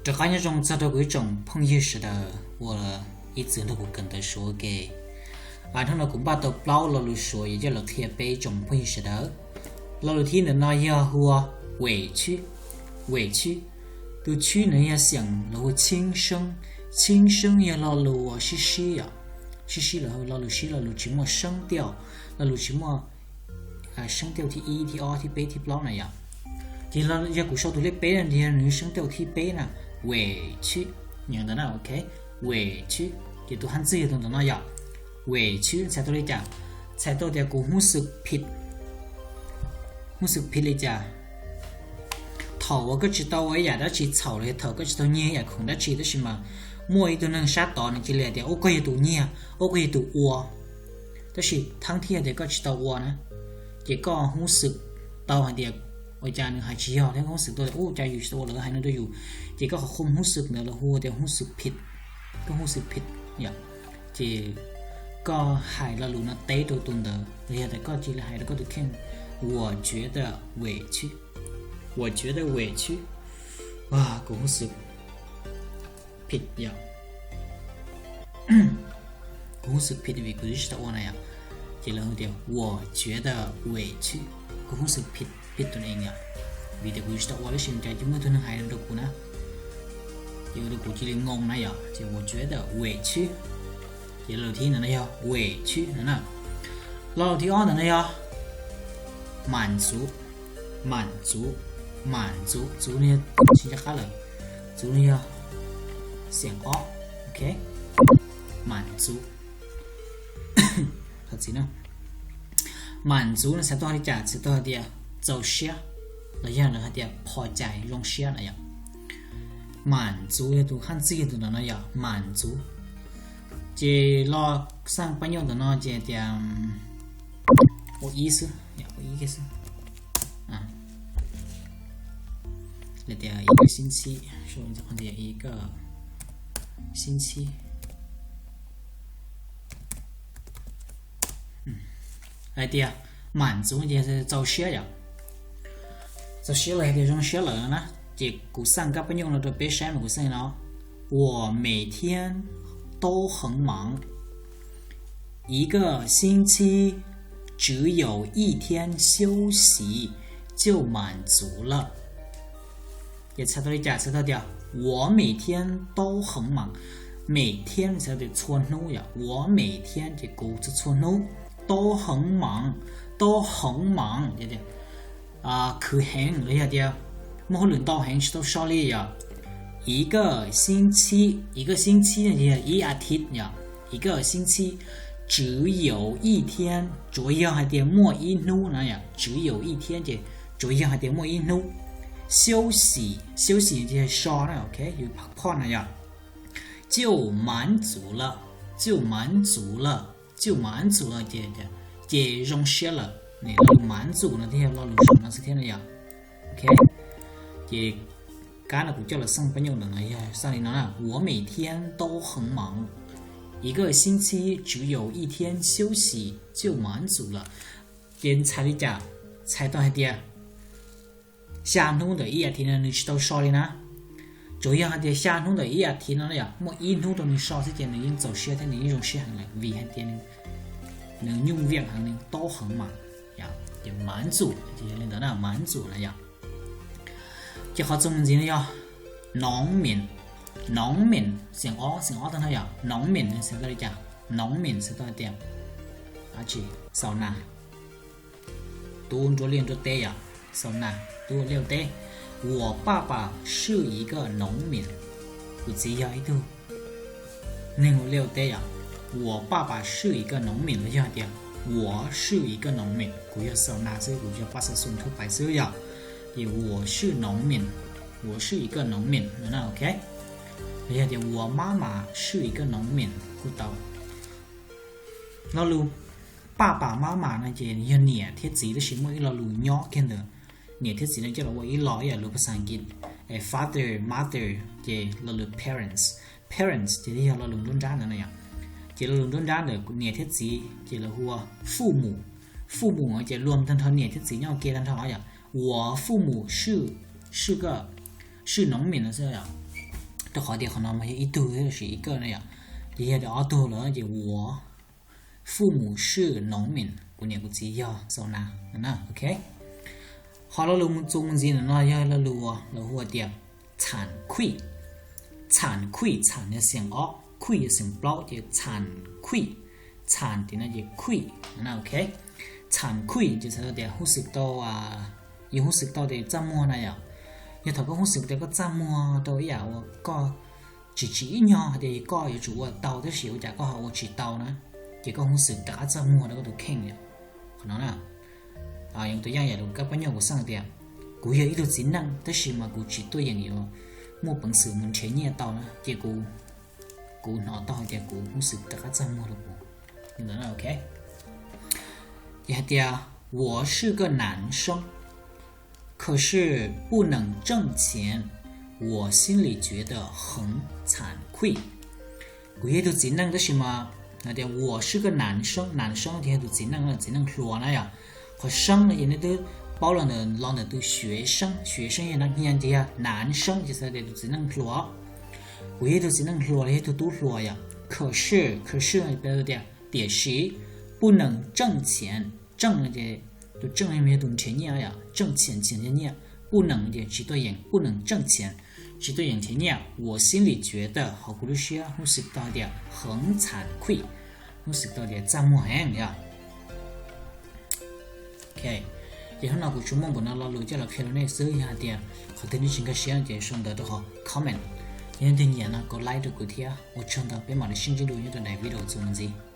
Rov qab nyob zoo txog rau kuv ib tsoom phooj ywg sawv daws uas ib txwm nrog kuv kawm ntawv Suav ua ke. Hnub no kuv npaj tau plaub lo lus Suav yuav coj los qhia peb tsoom phooj ywg sawv daws. Lo lus thib ntawm no yog hu ua wem chwb, wem chwb. Tus chwb no yog xiam los hu ua chib seeb, chib seeb yog lo lus uas sib sib yom, sib sib los hu lo lus sib, lo lus tsis muaj seeb tiaus, lo lus tsis muaj seeb tiaus thib ib, thib ob, thib peb, thib plaub na yom. Ces yog kuv sau tus lej peb no ces nws seeb tiaus thib peb na, wem chwb, nyeem ntawd na, ok, wem chwb. Ces tus haj txwg yog tus ntawm no yom, wem chwb txhais tau li cas? Txhais tau tias kuv hnub xwm phim, hnub xwm phim li cas? Thaum uas koj tsis tau ua ib yam dab tsi txhaum los yog thaum koj tsis tau nyiag ib yam khoom dab tsi tab sis mas muaj ib tug neeg sab tod nws cia li hais tias ub koj yog tus nyiag, ub koj yog tus ua, tab sis thaum thiaj tias koj tsis tau ua na, ces koj hnub xwm tau hais tias ua cas nws hais tsis yog thiab, hnub xwm tau tias ub cas yus tsis tau ua, lawv hais no rau yus, ces koj qhov khum hnub xwm ntawd los hu tias hnub xwm phim, koj hnub xwm phim yom. Ces koj hais lo lus no teb rau tus ntawd los yog tias koj cia li hais rau koj tus kheej, 我觉得委屈, 我觉得委屈, kuv hnub xwm phim yom, kuv hnub xwm phim vim kuv twb tsis tau ua na yom. Ces lawv hu tias 我觉得委屈, kuv hnub xwm phim, phim tus neeg yom, vim tias kuv twb tsis tau ua tab sis cas cia muaj tus neeg hais rau kuv na, ces ua rau kuv cia li ngoo na yom. Ces 我觉得委屈, ces lo lus thib ntawm no yog wem chwb no na. Lo lus thib ob ntawm no yog 满足, 满足, 满足, 足 no yog tsis nco qab lawm, 足 no yog xiam ob, ok, 满足. Thov txim na. 满足 no txhais tau li cas? Txhais tau hais tias txaus siab los yog lawv hais tias phos cai zoo siab na yom. 满足 yog tus haj txwg yog tus ntawm no yom, 满足. Ces lo xaj paj nyoj ntawm no ces hais tias ua ib xwb, ua ib xwb. Li tias 一个星期, 一个星期. Hais tias 满足 ces txaus siab yom, txaus siab los hais tias zoo siab lawm na. Ces kuv xaj kab paj nyoj no rau peb saib mas kuv xaj li no: 我每天都很忙, 一个星期只有一天休息就满足了. Ces txhais tau li cas? Txhais tau tias 我每天都很忙, 每天 txhais tau tias txhua hnub yom, 我每天 ces kuv txhua txhua hnub, 都很忙, 都很忙 ces khwv heev los yog tias muaj hauj lwm ntau heev tsis tau so li yom. 一个星期, 一个星期 no ces yog ib as thiv yom, 一个星期, 只有一天, tsuas yog hais tias muaj ib hnub na yom, 只有一天 ces tsuas yog hais tias muaj ib hnub. 休息, 休息 ces yog so na, ok, yus phaj phoj na yom. 就满足了, 就满足了, 就满足了 ces, ces zoo siab lawm. Nim no 满足 no thiaj yog lo lus zoo no xwb thiab na yom. Ok, ces kab no kuv coj los xaj paj nyoj ntawm no yog xaj li no na: 我每天都很忙, 一个星期只有一天休息就满足了. Ces txhais li cas? Txhais tau hais tias xya hnub ntawm ib as thiv no nws tsis tau so li na. Tsuas yog hais tias xya hnub ntawm ib as thiv no yom, muaj ib hnub rau nws so xwb ces nws yeej txaus siab thiab nws yeej zoo siab heev lawm vim hais tias nws nyuj viam heev, nws 都很忙, ces 满足 ces yog li ntawd na, 满足 na yom. Ces qhov txuas mus ntxiv no yog 农民, 农民, xiam ob, xiam ob tag no yom, 农民 txhais tau li cas? 农民 txhais tau hais tias xaus nas, tub nruab liaj nruab teb yom, xaus nas, tub ua liaj teb. 我爸爸是一个农民, kuv txiv yog ib tug neeg ua liaj teb yom. 我爸爸是一个农民 los yog hais tias 我是一个农民, kuv yog xaus nas xwb, kuv yog paj xav xum thuj pais xwb yom. Ces 我是农民, 我是一个农民 no na, ok. Los yog tias 我妈妈是一个农民 kuj tau. Lo lus 爸爸妈妈 no ces yog niam thiab txiv tab sis muaj ib lo lus nyob kiag ntawd niam thiab txiv no coj los ua ib lo ib yam lus phas xas Askiv, father, mother, ces lo lus parents. Parents ces yog lo lus nruab nrab ntawd na yom. Ces lo lus nruab nrab ntawm niam thiab txiv ces lawv hu ua 父母, 父母 ces luam tag nrho niam thiab txiv nyob ua ke tag nrho yom. 我父母是, 是个, 是农民 no xwb yom. Rau qhov tias qhov no mas yog ib tug tab sis ib kawm na yom. Ces yog tias ob tug lawm ces 我父母是农民, kuv niam kuv txiv yog xaus nas na, ok. Qhov lo lus mus txuas mus ntxiv ntawm no yog lo lus uas lawv hu tias 惭愧. 惭愧, txham yog xeem ob, 愧 yog xeem plaub ces 惭愧. 惭 tim no ces 愧, ok. 惭愧 ces txhais tau tias huj xwm tau, yus huj xwm tau tias txaj muag na yom. Yog thaum koj huj xwm tias koj txaj muag rau ib yam uas koj tsis tsim ib nyog hais tias koj yuav tsum ua tau tab sis ua cas koj ho ua tsis tau na, ces koj huj xwm rov qab txaj muag rau koj tus kheej yom. Qhov no na, yog tus yaj yam lus kab poj nyoj kuv xav tias kuv yog ib tug txiv neej tab sis mas kuv tsis tuaj yeem yuav muaj peev xwm mus nrhiav nyiaj tau na ces kuv, kuv hnov tau hais tias kuv huj xwm rov qab txaj muag rau kuv. Ces hais tias 我是个男生，可是不能挣钱，我心里觉得很惭愧。 Kuv yog ib tug txiv neej tab sis mas hais tias 我是个男生, 男生 ces yog tus txiv neej, txiv neej hluas na yom. Qhov 生 no ces nej twb paub los ntawm, los ntawm tus 学生, 学生 yog nam, ces yog 男生 ces txhais tias tus txiv neej hluas. Kuv yog ib tug txiv neej hluas los yog ib tug tub hluas yom. 可是, 可是 no ces tias tiam sis, 不能挣钱, 挣 no ces tus 挣 no yog tus nrhiav nyiaj yom, 挣钱, 钱 yog nyiaj, 不能 no ces tsis tuaj yeem, 不能挣钱, tsis tuaj yeem nrhiav nyiaj. 我心里觉得, hauv kuv lub siab huj xwm tau hais tias 很惭愧, huj xwm tau tias txaj muag heev yom. Ces hnub no kuv tsuas muaj npaum no lo lus coj los qhia rau nej xwb, yog hais tias qhov twg nej tsis nkag siab ces sau ntawv rau hauv comment. Yog leej twg nyiam no kov like rau kuv thiab. Ua tsaug ntau, peb mam li sib ntsib dua nyob rau daim video txuas mus ntxiv.